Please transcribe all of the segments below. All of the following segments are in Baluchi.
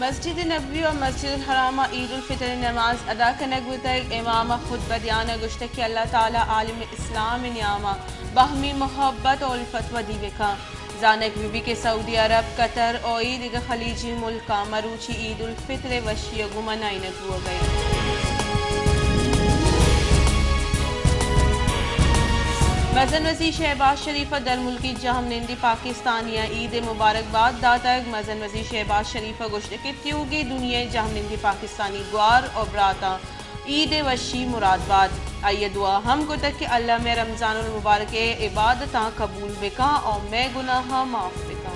مسجد نبوی و مسجد الحرام ء عید الفطر ء نماز ادا کنگ بوتگ۔ امام ء خطبہ دیان ء گوشتگ کہ اللہ تعالی عالم اسلام ء نیام ء باہمی محبت و الفت ودی بکن۔ زانگ بہ بی کہ سعودی عرب، قطر و اے دگہ خلیجی ملکاں مروچی عید الفطر ء وشی ء گوں منائینگ بوگ ء انت۔ مزن وزیر شہباز شریف ء درملکی جہمنندی پاکستانیاں عید ء مبارکباد داتگ۔ مزن وزیر شہباز شریف ء گوشتگ کہ تیوگیں دنیا ء جہمنندی پاکستانی گوار و براتاں عید ء وشی مراد بات۔ آئی ء دعا ہم کتگ کہ اللہ مئے رمضان المبارک ء عبادتاں قبول بکاں و مئے گناہاں معاف بکاں۔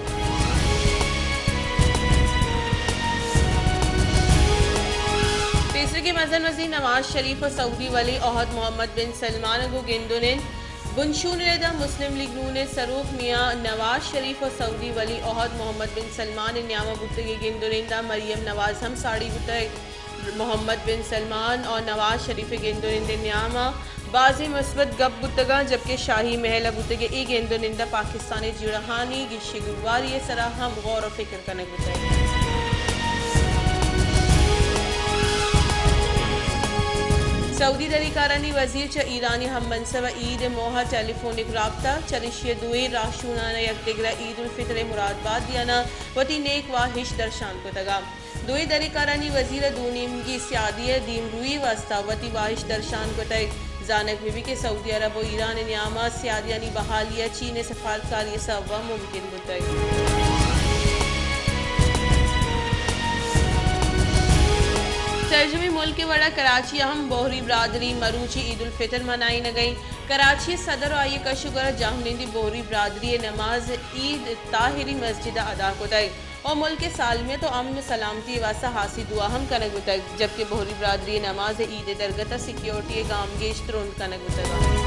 پیسرگیں مزن وزیر نواز شریف و سعودی ولی عہد محمد بن سلمان ء گوں گند و نند۔ بنشون ردا مسلم لیگ نون ء سروک میاں نواز شریف و سعودی ولی عہد محمد بن سلمان ء نیام ء بوتگیں گند و نند ء مریم نواز ہم ساڑی بوتگ۔ محمد بن سلمان اور نواز شریف ء گند و نند ء نیام ء بازیں مثبت گپ بوتگاں، جبکہ شاہی محل ء بوتگیں اے گند و نند ء پاکستان ء جیڑہانی گیشی گیواری ء سرا ہم غور و فکر کنگ بوتگ۔ سعودی دری کارانی وزیر چہ ایرانی ہم منصب ء عید ء موہ ء ٹیلی فونک رابطہ، چریشی ء دوئیں راہشونان ء یکدگر ء عید الفطر ء مراد بات دیان ء وتی نیک واہش درشان کتگ ء دوئیں دری کارانی وزیر ء دو نیمگی سیادی ء دیمروئی ء واستہ وتی واہش درشان کتگ۔ زانگ بہ بیت کہ سعودی عرب ء ایران ء نیام ء سیادیانی بحالی ء چین ء سفارتکاری ء سبب ء ممکن بوتگ۔ سرجمیں ملک ء وڑا کراچی ء ہم بوہری برادری مروچی عید الفطر منائینگ ء انت۔ کراچی ء صدر ء آئی ء کش ء گورا جہمنندی بوہری برادری ء نماز عید طاہری مسجد ء ادا کتگ۔ و ملک ء سالمیت و امن و سلامتی ء واستہ ہاسی دعا ہم کنگ بوتگ، جبکہ بوہری برادری ء نماز ء عید ء درگت ء سیکیورٹی ء گامگیج ترند کنگ بوتگ۔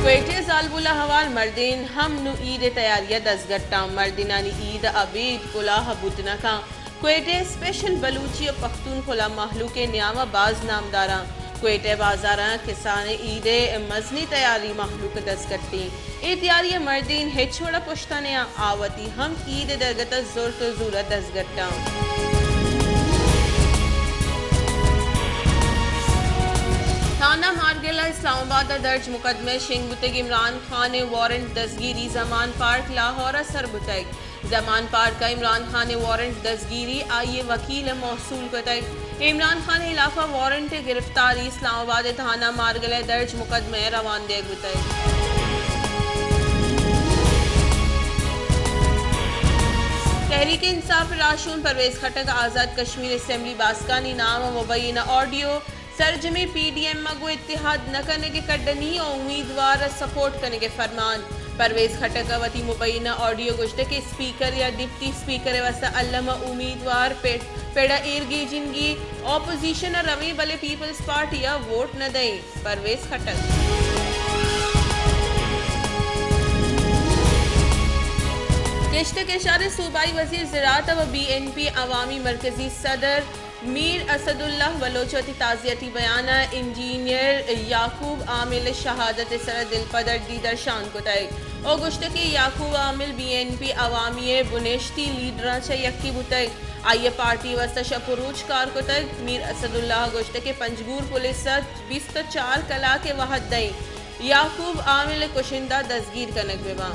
کوئٹہ ء زالبول ء ہوار مردین ہم نوں عید ء تیاری ء دزگٹاں۔ مردینانی عید ء ابید کلاہ بوت نہ کن۔ کوئٹہ ء اسپیشل بلوچی ء پختونخوا مہلوک ء نیام ء باز نامداراں۔ کوئٹہ ء بازاراں کسانیں عید ء مزنیں تیاری مہلوک ء دزگٹیں۔ اے تیاری ء مردین ہچ وڑ ء پشت ء نیاں، آ وتی ہم عید ء درگت ء زرت ء زور ء دزگٹاں۔ تھانہ مارگل ء اسلام آباد ء درج مقدمہ ء شنگ بوتگ عمران خان ء وارنٹ دزگیری زمان پارک لاہور ء سر بوتگ۔ زمان پارک ء عمران خان ء وارنٹ دزگیری آئی ء وکیل ء موصول کتگ۔ عمران خان ء ہلاف ء وارنٹ ء گرفتاری اسلام آباد ء تھانہ مارگل ء درج مقدمہ ء روان دیگ بوتگ۔ تحریک انصاف ء راہشون پرویز خٹک ء آزاد کشمیر اسمبلی باسکانی نام ء مبینہ آڈیو سرجمیں پی ڈی ایم ء گوں اتحاد نہ کنگ ء کڈنی ء امیدوار ء سپورٹ کنگ ء فرمان۔ پرویز خٹک ء وتی مبینہ آڈیو گوشتگ کہ اسپیکر یا ڈپٹی اسپیکر ء واستہ الم ء امیدوار پڑ، پڑ ء ایر گیجنگی، اپوزیشن ء رویں بلے پیپلز پارٹی ء ووٹ نہ دئیں، پرویز خٹک۔ کشت ء کشار ء صوبائی وزیر زراعت ء بی این پی عوامی مرکزی صدر میر اسداللہ بلوچ وتی تعزیتی بیان ء انجینئر یعقوب عامل ء شہادت ء سرا دلپدردی درشان کتگ و گوشتگ کہ یعقوب عامل بی این پی عوامی ء بنہشتی لیڈراں چہ یکے بوتگ۔ آئی ء پارٹی ء واستہ شپ و روچ کار کتگ۔ میر اسداللہ ء گوشتگ کہ پنجگور پولیس ء بیست ء چار کلاک ء وھد دئیں۔ یعقوب عامل ء کشندہ دزگیر کنگ بہ باں۔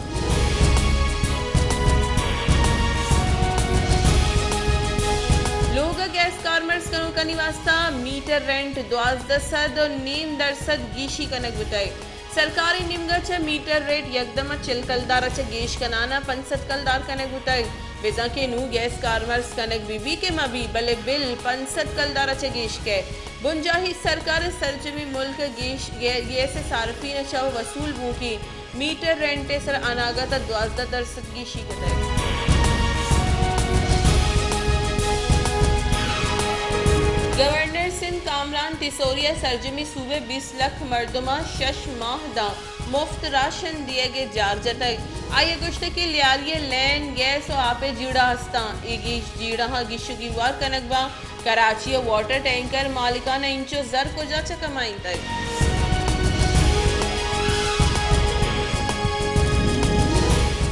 لوگ ء گیس کارمرز کنوکانی واستہ میٹر رینٹ دوازدہ سد و نیم درسد گیشی کنگ بوتگ۔ سرکار ء نیمگ ء چہ میٹر ریٹ یکدم ء چل کلدار ء چہ گیش کنان ء پنچ سد کلدار کنگ بوتگ۔ بزاں کہ نوں گیس کارمرز کنگ بہ بی کہ مہ بی، بلے بل پنچ سد کلدار ء چہ گیش کئے۔ بنجاہی سرکار ء سرجمیں ملک ء گیش، گے-، گیس ء صارفین ء چہ وصول بوکیں میٹر رینٹ ء سر اناگت ء دوازدہ درسد گیشی کتگ۔ گورنر سندھ کامران ٹیسوری ء سرجمیں صوبہ بیست لکھ مردماں شش ماہ داں مفت راشن دیگ ء جار جتگ۔ آئی ء گوشتگ کہ لیاری ء لین، گیس و آپ ء جیڑہ استاں۔ اے گیش جیڑہاں گیش و گیوار کنگ باں۔ کراچی ء واٹر ٹینکر مالکان ء انچو زر کجا چہ کمائینتگ؟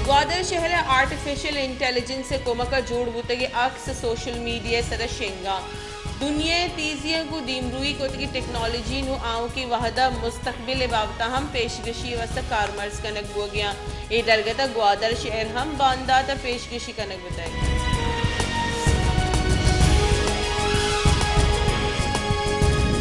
گوادر شہر ء آرٹیفیشل انٹیلیجنس ءِ کمک ءَ جوڑ بوتگیں عکس سوشل میڈیا ءِ سرا شنگ اَنت۔ دنیا ءِ تیزی ءَ گوں دیمروئی کتگیں ٹیکنالوجی نوں آؤکیں وھد ءَ مستقبل ءِ بابت ءَ ھم پیشگشی ءِ واستہ کارمرز کنگ بوگ ءَ اَنت۔ اے درگت ءَ گوادر شھر ھم باندات ءَ پیشگشی کنگ بوتگ۔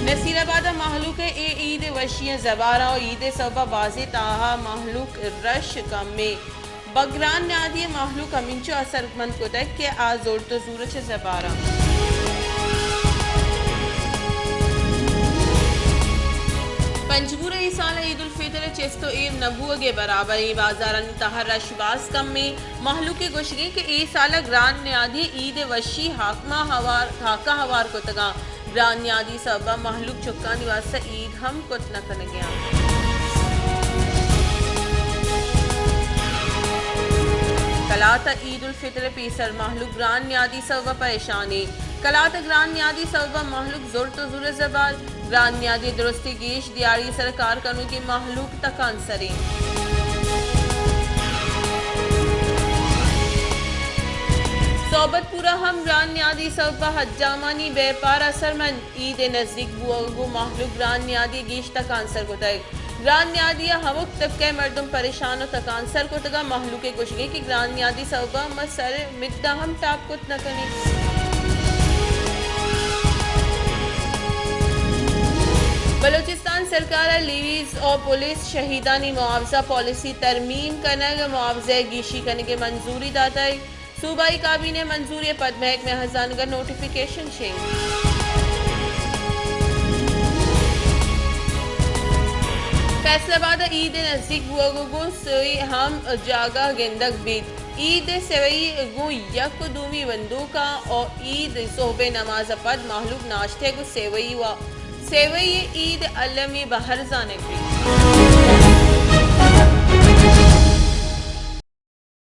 نصیر آباد ءَ مھلوک ءَ اے عید ءِ وشیاں زبھر اَنت ءُ عید ءِ سوب ءَ بازیں تاہ ءَ مھلوک رش کم اِنت۔ بگران نیادی ءَ مھلوک ھمینچو اثرمند کتگ کہ آ زرت ءُ زور ءَ چہ زبھر اَنت۔ پنجگور ءَ اے سال ءَ عید الفطر ءِ چست ءُ ایر نہ بوگ ءِ برابر اِنت۔ بازارانی تہ ءَ رش باز کم اِنت۔ مھلوک ءِ گوشگ اِنت کہ اے سال ءَ گران نیادی ءَ عید ءِ وشی حاکم ءَ ھوار، ھاک ءَ ھوار کتگ اَنت۔ گران نیادی سبب ءَ مھلوک چکانی واستہ عید ھم کت نہ کنگ ءَ اَنت۔ کلات ءَ عید الفطر ءِ پیسر مھلوک گران نیادی سبب ءَ پریشان اِنت۔ کلات ءَ گران نیادی سبب ءَ مھلوک زرت ءُ زور ءَ زبھر۔ گران نیادی ءِ درستیں گیش دیاری ءِ سر ءَ کار کنوکیں مھلوک تکانسر اِنت۔ صحبت پور ءَ ھم گران نیادی سبب ءَ حجامانی بیپار ءَ اثرمند۔ عید ءِ نزیک بوگ ءَ گوں مھلوک گران نیادی ءَ گیش تکانسر کتگ۔ گران نیادی ءَ ھمک طبقہ ءِ مردم پریشان ءُ تکانسر کتگ ءُ مھلوک ءِ گوشگ اِنت کہ گران نیادی سبب ءَ ما سر ءِ مد ءَ ھم ٹاپ کت نہ کنیں۔ بلوچستان سرکار ءَ لیویز ءُ پولیس شھیدانی معاوضہ پالیسی ترمیم کنگ ءُ معاوضہ ءِ گیشی کنگ ءِ منظوری داتگ۔ صوبائی کابینہ ءِ منظوری ءَ پد محکمہ ھزانگ ءَ نوٹیفکیشن شنگ۔ فیصل آباد ءَ عید ءِ نزیک بوگ ءَ گوں سوئی ھم جاگہ گندگ بیت۔ عید ءِ سوئی گوں یک ءُ دومی بندوک اَنت ءُ عید ءِ سھب ءِ نماز ءَ پد مھلوک ناشتہ ءَ گوں سوئی ءُ سوئی ءَ عید ءِ المی بھر زانگ بیت۔